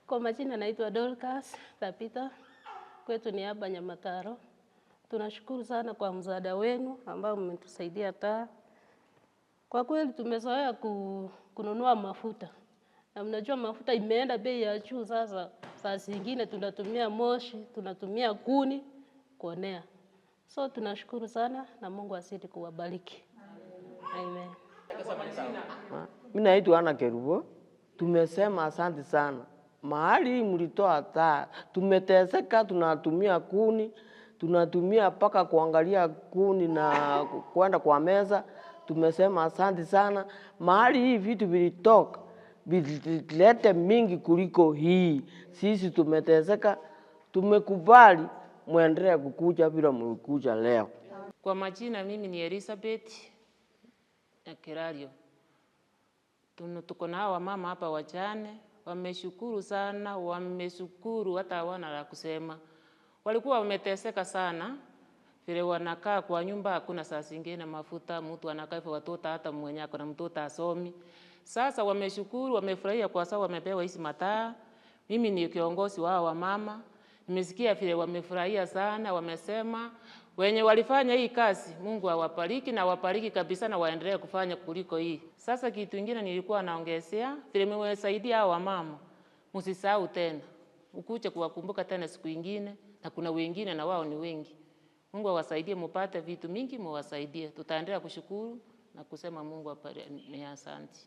Kwa majina naitwa Dorcas Tapita, kwetu ni hapa Nyamataro. Tunashukuru sana kwa msaada wenu ambao mmetusaidia taa. Kwa kweli tumezoea kununua mafuta na mnajua mafuta imeenda bei ya juu sasa. Saa zingine tunatumia moshi, tunatumia kuni kuonea. So tunashukuru sana na Mungu azidi kuwabariki. Amen. Mimi naitwa Anna Kerubo. Tumesema asante sana. Mahali mlitoa taa, tumeteseka, tunatumia kuni, tunatumia mpaka kuangalia kuni na kwenda kwa meza. Tumesema asante sana. Mahali hii vitu vilitoka vilete mingi kuliko hii. Sisi tumeteseka, tumekubali muendelee kukuja vile mlikuja leo. Kwa majina mimi ni Elizabeth Nyakerario. Tuko na hawa mama hapa wajane, wameshukuru sana, wameshukuru hata hawana la kusema. Walikuwa wameteseka sana vile wanakaa kwa nyumba, hakuna saa zingine mafuta, mtu anakaa hivyo, watoto hata mwenye ako na mtoto asomi. Sasa wameshukuru, wamefurahia kwa sababu wamepewa hizi mataa. Mimi ni kiongozi wao wa mama. Nimesikia vile wamefurahia sana, wamesema wenye walifanya hii kazi Mungu awabariki na awabariki kabisa na waendelee kufanya kuliko hii. Sasa kitu kingine nilikuwa naongezea, vile mmewasaidia hao wamama, msisahau tena. Ukuje kuwakumbuka tena siku ingine, na kuna wengine na wao ni wengi. Mungu awasaidie mupate vitu mingi, muwasaidie. Tutaendelea kushukuru na kusema Mungu ni asante.